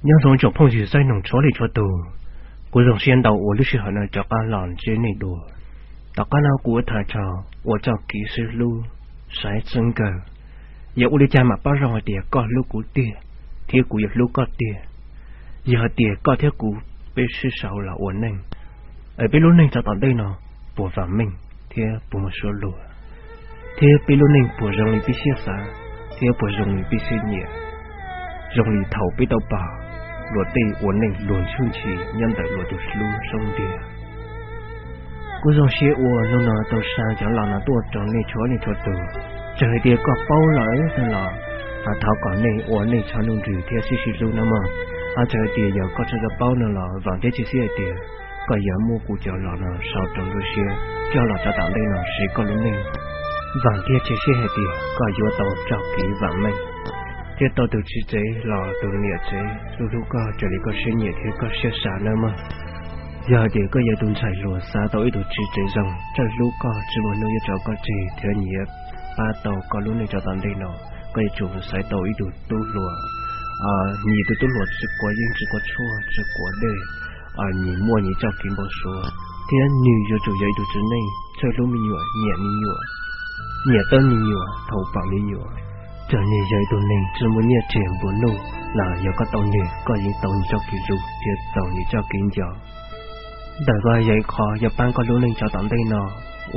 Nyob zoo tsoom phooj ywg saib noog tshuav leej tshuav tug, kuv zoo siab ntau uas lub sij hawm no rov qab los ntsib nej dua. Tom qab no kuv ua tham tso ua txoj kev sib hlub, saib txwv nkawg. Yog ua li cas mam paub zoo hais tias koj hlub kuv tiag, thiab kuv yuav hlub koj tiag? Yog hais tias koj thiab kuv peb sib sau los ua neej, es peb lub neej tso tom ntej no puas vam meej thiab puas muaj suab luag, thiab peb lub neej puas zoo li peb siab xav, thiab puas zoo li peb siab nyiam, zoo li thaum peb tau pom luag tej ua neej luag ntsuj nthi nyob ntawm luag tus hlub xoob ntiag. Kuv zoo siab uas hnub no tau xa cov los no tuaj rau nej tshuav leej tshuav tug. Txawm hais tias koj paub lawm los, thov kom nej ua neej tshav ntuj nrig thiab sib sib hlub nawb mog. Txawm hais tias yog koj tseem tsis paub no los vam thiab cia siab hais tias koj yuav muab kuv cov los no sau rau nruab siab coj los tso tom ntej no siv koj lub neej. Vam thiab cia siab hais tias koj yuav tau txoj kev vam meej, thiab tau tus txiv tsev los tus niam tsev hlub hlub koj raws li koj siab nyiam thiab koj siab xav nawb mog. Yog hais tias koj yog tus ntxhais hluas xav tau ib tug txiv tsev zoo txawj hlub koj, tsis muaj hnub yuav tso koj tseg thiab nyiam pab tau koj lub neej tso tom ntej no, koj yuav tsum xaiv tau ib tug tub hluas, nyias tus tub hluas tsis quav yeeb tsis quav tshuaj tsis quav dej, nyias muaj nyias txoj kev npau suav, thiab nws yuav tsum yog ib tug txiv neej txawj hlub me nyuam, nyiam me nyuam, nyiam tau me nyuam thaum pom me nyuam. Txawm nws yog ib tug neeg tsis muaj nyiaj tseg nplua nuj los yog koj tau nws, koj yeej tau nws txoj kev hlub thiab tau nws txoj kev nco. Ntawm ko yog ib qho yuav pab koj lub neej tso tom ntej no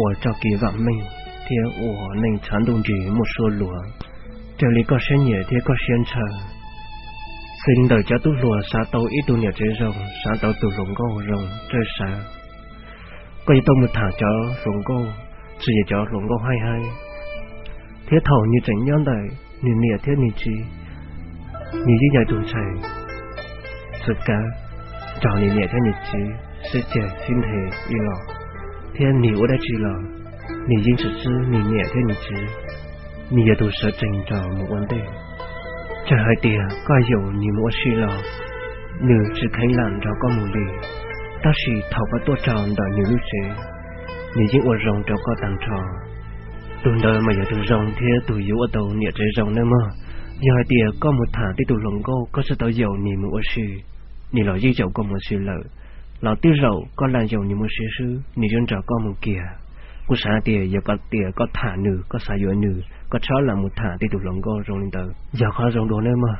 ua txoj kev vam meej thiab ua neej tshav ntuj nrig muaj suab luag raws li koj siab nyiam thiab koj siab ntshaw. Xws li ntawm cov tub hluas xav tau ib tug niam tsev zoo, xav tau tus hluas nkauj zoo txawj xav, koj yuav tau mus tham cov hluas nkauj, tsis yog cov hluas nkauj haib haib, thiab thaum nws tseem nyob ntawm nws niam thiab nws txiv, nws yeej yog tus ntxhais txwv kav nrog nws niam thiab nws txiv sib ceg sib nthe ib los, thiab nws ua dab tsi los nws yeej tsis xwb nws niam thiab nws txiv, nws yog tus sawv tsees nrog mus ua ntej. Txawm hais tias koj yaum nws mus ua si los nws tsis kheev lam nrog koj mus li, tab sis thaum koj tuaj txog ntawm nws lub tsev, nws yeej ua zoo rau koj tag nrho. Tus ntawd mas yog tus zoo thiab tus yuav ua tau niam tsev zoo nawb mog. Yog hais tias koj mus tham tej tus hluas nkauj koj tsis tau yaum nws mus ua si, nws los yeej yaum koj mus ua si lawm, los twb zaum koj lam yaum nws mus ua si xwb nws yuav nrog koj mus kiag. Kuv xav hais tias yog koj tias koj tham nws, koj xav yuav nws, koj txhob lam mus tham tej tus hluas nkauj zoo li ntawd, yog qhov zoo dua nawb mog.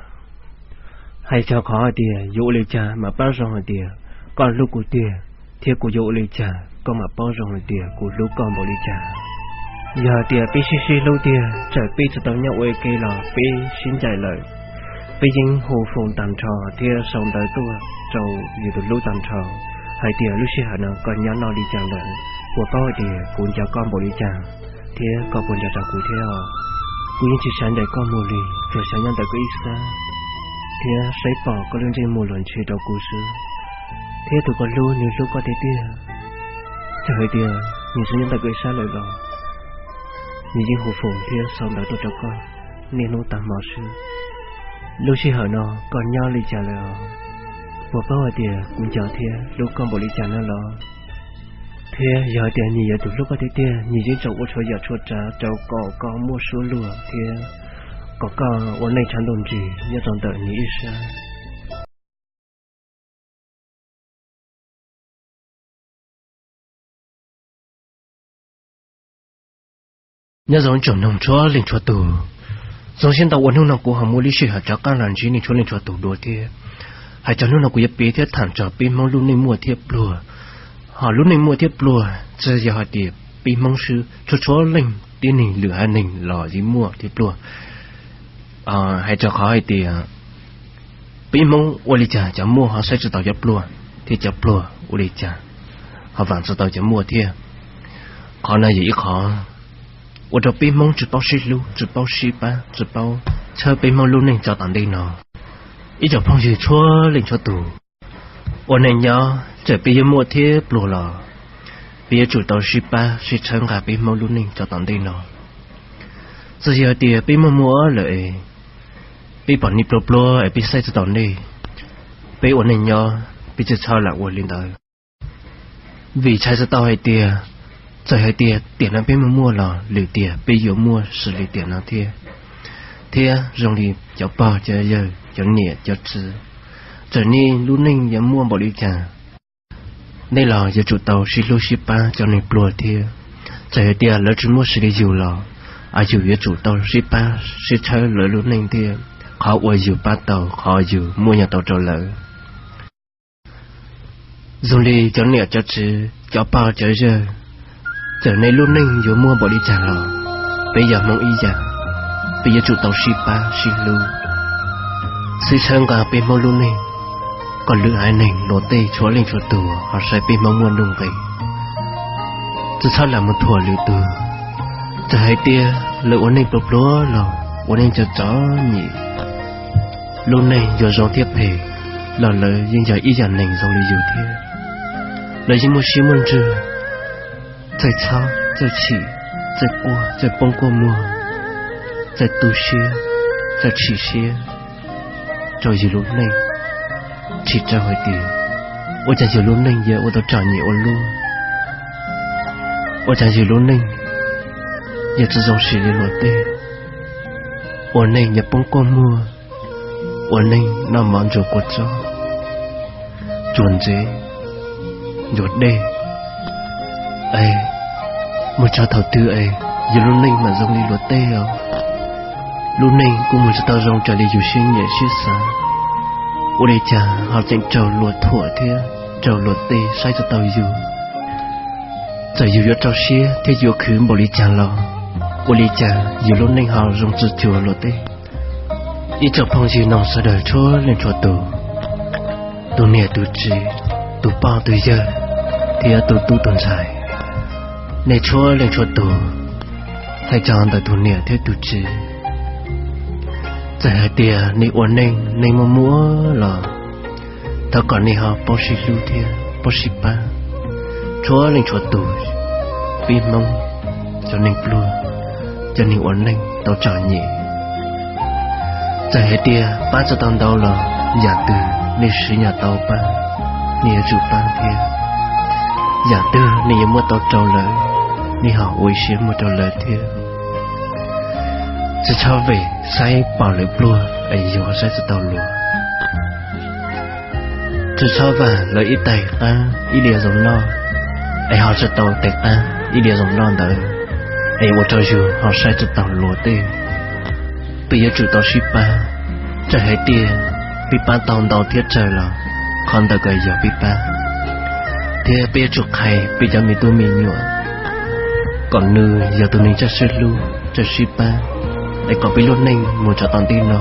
Hais txog qhov hais tias yuav ua li cas mam paub zoo hais tias koj hlub kuv tiag, thiab kuv yuav ua li cas koj mam paub zoo hais tias kuv hlub koj npaum li cas. Yog hais tias peb sib sib hlub tiag, txawm peb tsis tau nyob ua ke los peb sib ncaim lawm, peb yeej hu foom tag nrho thiab sau ntawv tuaj rau yus tus hlub tag nrho hais tias lub sij hawm no koj nyob noj li cas lawm, puas paub hais tias kuv nco koj npaum li cas, thiab koj puas nco txog kuv thiab os. Kuv yeej tsis xav ncaim koj mus li, tsuas xav nyob ntawm koj ib sab thiab saib pom koj lub ntsej muag luag ntshe rau kuv xwb. Thiab tus koj hlub nws hlub koj tiag tiag, txawm hais tias nws tsis nyob ntawm koj ib sab lawm los nws yeej hu foom thiab sau ntawv tuaj rau koj niaj hnub tag hmo xwb. Lub sij hawm no koj nyob li cas lawm os? Puas paub hais tias kuv nco thiab hlub koj npaum li cas no los? Thiab yog hais tias nws yog tus hlub koj tiag tiag, nws yeej tseem ua txhua yam txhua tsav rau kom koj muaj suab luag thiab kom koj ua neej tshav ntuj nrig nyob rau ntawm nws ib sab. Nyob zoo tsoom noog tshuav leej tshuav tug, zoo siab ntau uas hnub no kuv ho muaj lub sij hawm rov qab los ntsib nej tshuav leej tshuav tug dua thiab. Hais txog hnub no kuv yuav piav thiab tham txog peb Hmoob lub neej muaj thiab pluag. Ho lub neej muaj thiab pluag tsis yog hais tias peb Hmoob xwb, tshuav tshuav leej tib neeg lwm haiv neeg los yeej muaj thiab pluag. Hais txog qhov hais tias peb Hmoob ua li cas cov muaj ho saib tsis taus cov pluag, thiab cov pluag ua li cas ho vam tsis tau cov muaj thiab. Qhov no yog ib qhov ua rau peb Hmoob tsis paub sib hlub, tsis paub sib pab, tsis paub txhawb peb Hmoob lub neej tso tom ntej no. Ib tsoom phooj ywg tshuav leej tshuav tug, ua neej nyob txawm peb yuav muaj thiab pluag los peb yuav tsum tau sib pab sib txhawb nqa peb Hmoob lub neej tso tom ntej no. Txawm yog hais tias peb muaj muaj lawm es peb pom nej pluag pluag es peb saib tsis taus nej, peb ua neej nyob peb tsis txhob lam ua li ntawd. Vim txhais tsis tau hais tias, txawm hais tias tiam no peb muaj muaj los lwm tiam peb yuav muaj xws li tiam no thiab. Thiab zoo li cov pog cov yawg cov niam cov txiv Txawm nej lub neej yuav muaj npaum li cas, nej los yuav tsum tau sib hlub sib pab cov neeg pluag thiab. Txawm hais tias lawv tsis muaj siv li yus los, yus yuav tsum tau sib pab sib txhawb lawv lub neej thiab. Qhov uas yus pab tau, qhov yus muaj nyiaj tau rau lawv. Zoo li cov niam cov txiv, cov pog cov yawg, txawm nej lub neej yuav muaj npaum li cas los, peb yog Hmoob ib yam, peb yuav tsum tau sib pab sib hlub, sib txhawb nqa peb Hmoob lub neej, kom lwm haiv neeg luag tej txhua leej txhua tus ho saib peb Hmoob muaj nuj nqis. Tsis txhob lam mus thuam lwm tus. Txawm hais tias lawv ua neej pluag pluag los ua neej txom txom nyem, lub neej yuav zoo thiab phem los lawv yeej yog ib yam neeg zoo li yus thiab. Lawv yeej muaj siab muaj ntsws, txawj txhob, txawj chim, txawj quaj, txawj poob kua muag, txawj tu siab, txawj chim siab rau yus lub neej. Tsis tau hais tias ua cas yus lub neej yuav ua tau txom nyem ua luaj, ua cas yus lub neej yuav tsis zoo siv li luag tej, ua neej yuav poob kua muag, ua neej noj mov ntsuag kua txob, tsuag ntsev, ntsuag dej, es mus txog thaum twg es yus lub neej mam zoo li luag tej os. Lub neej kuj mus tsis tau zoo raws li yus siab nyiam siab xav. Ua li cas ho tseem raug luag thuam thiab raug luag tej saib tsis taus yus? Txawm yus yuav rau siab thiab yuav khwv npaum li cas los, ua li cas yus lub neej ho zoo tsis cuag luag tej? Ib tsoom phooj ywg noog sawv daws txhua leej txhua tus, tus niam tus txiv, tus pog tus yawg, thiab tus tub tus ntxhais, nej txhua leej txhua tus, hais txog ntawm tus niam thiab tus txiv, txawm hais tias nej ua neej nej muaj muaj los, thov kom nej ho paub sib hlub thiab paub sib pab txhua leej txhua tus. Peb Hmoob cov neeg pluag, cov neeg ua neej tau txom nyem, txawm hais tias pab tsis tau ntau los yam twg nej siv nyiam tau pab, nej yuav tsum pab thiab. Yam twg nej yuav muab tau rau lawv, nej ho ua ib siab muab rau lawv thiab. Tsis txhob vim saib pom lawv pluag es yus ho saib tsis taus luag. Tsis txhob vam lawv ib tais qab ib diav zoo noj, es ho tsis tau tais qab ib diav zoo noj ntawd, es ua rau yus ho saib tsis taus luag tej. Peb yuav tsum tau sib pab. Txawm hais tias peb pab tau ntau thiab tsawg los, qhov ntawd kuj yog peb pab, thiab peb yuav tsum qhia peb cov me tub me nyuam kom nws yog tus neeg txawj sib hlub txawj sib pab, es kom peb lub neej mus txog tom ntej no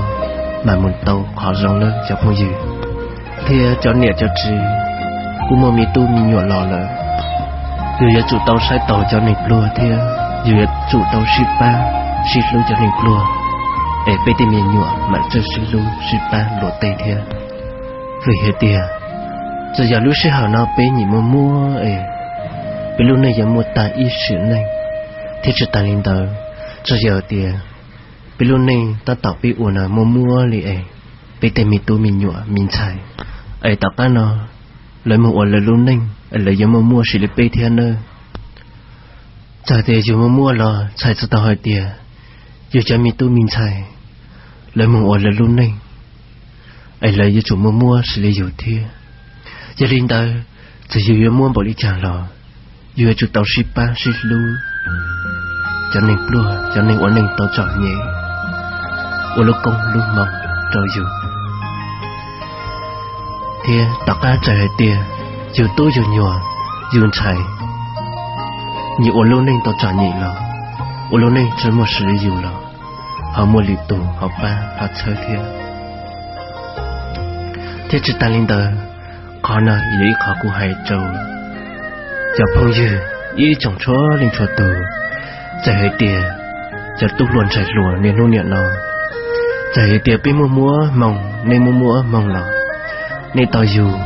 mam mus tau qhov zoo nawb cov phooj ywg. Thiab cov niam cov txiv kuj muaj me tub me nyuam los lawm, yus yuav tsum tau saib taus cov neeg pluag thiab yus yuav tsum tau sib pab sib hlub cov neeg pluag, es peb tej me nyuam mam txawj sib hlub sib pab luag tej thiab. Vim hais tias txawm yog lub sij hawm no peb nyiam muaj muaj es peb lub neej yuav muaj tag ib sim neej, thiab tsis tas li ntawd, txawm yog tias peb lub neej tab tom peb ua no muaj muaj li es peb tej me tub me nyuam me ntxhais, es tom qab no lawv mus ua lawv lub neej es lawv yuav muaj muaj sim li peb thiab nawb. Txawm tias yus muaj muaj los txhais tsis tau hais tias yus cov me tub me ntxhais lawv mus ua lawv lub neej es lawv yuav tsum muaj muaj sim li yus thiab. Yog li ntawd, txawm yus yuav muaj npaum li cas los yus yuav tsum tau sib pab sib hlub cov neeg pluag, cov neeg ua neej tau txom nyem, ua lub koob lub hmoov rau yus. Thiab tom qab txawm hais tias yus tub yus nyuam, yus ntxhais, nyias ua lub neej tau txom nyem los, ua lub neej tsis muaj sim li yus los, ho muaj lwm tus ho pab ho txhawb thiab. Thiab tsis tas li ntawd, qhov no yog ib qho kuv hais rau cov phooj ywg ib tsoom txhua leej txhua tus. Txawm hais tias cov tub hluas ntxhais hluas niaj hnub niam no, txawm hais tias peb muaj muaj hmoo, nej muaj muaj hmoo los, nej tau yug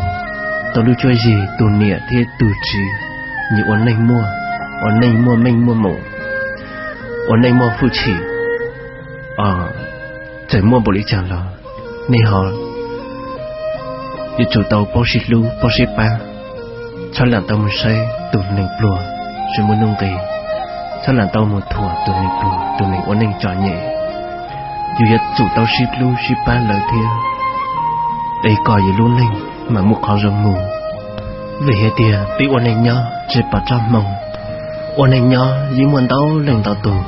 tau lub cuab yig tus niam thiab tus txiv, nyias ua neej muaj, ua neej muaj meej muaj moos, ua neej muaj hwj chim, txawm muaj npaum li cas los, nej ho yuav tsum tau paub sib hlub paub sib pab. Txhob lam tau mus saib tus neeg pluag tsis muaj nuj nqis, txhob lam tau mus thuam tus neeg pluag, tus neeg ua neej txom nyem. Yus yuav tsum tau sib hlub sib pab lawm thiab. es kom yus lub neej mam muaj qhov zoo mus. Vim hais tias peb ua neej nyob tsis pom tsob hmoo, ua neej nyob yeej muaj ntau leej ntau tus.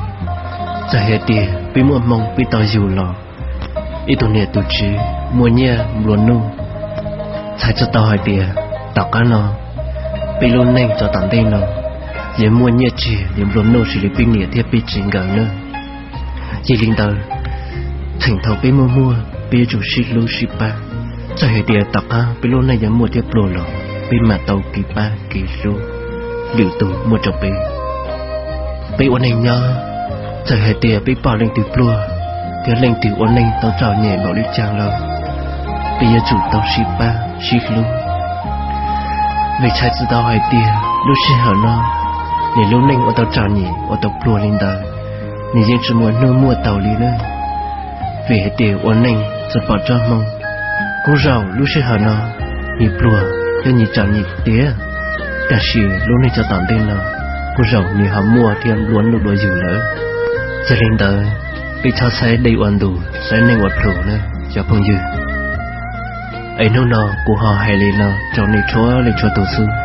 Txawm hais tias peb muaj hmoo peb tau yug los ib tug niam tus txiv muaj nyiaj nplua nuj, txhais tsis tau hais tias tom qab no peb lub neej tso tom ntej no yuav muaj nyiaj txiag yuav nplua nuj xws li peb niam thiab peb txiv nkawd na. Yog li ntawd, txheem thaum peb muaj muaj peb yuav tsum sib hlub sib pab. Txawm hais tias tom qab peb lub neej yuav muaj thiab pluag los peb mam tau kev pab kev hlub lwm tus muaj rau peb. Peb ua neej nyob, txawm hais tias peb pom leej twg pluag thiab leej twg ua neej tau txom nyem npaum li cas los peb yuav tsum tau sib pab sib hlub. Vim txhais tsis tau hais tias lub sij hawm no nws lub neej ua tau txom nyem ua tau pluag li ntawd, nws yeej tsis muaj hnub muaj tau li na. Vim hais tias ua neej tsis pom tsob hmoo, kuj zaum lub sij hawm no nws pluag thiab nws txom nyem tiag, tab sis lub neej tso tom ntej no kuj zaum nws ho muaj thiab nplua nuj dua yus lawm. Yog li ntawd, peb txhob xaiv dej ua ntus xaiv neeg ua plhu na cov phooj ywg. Es hnub no kuv ho hais li no rau nej txhua leej txhua tus xwb.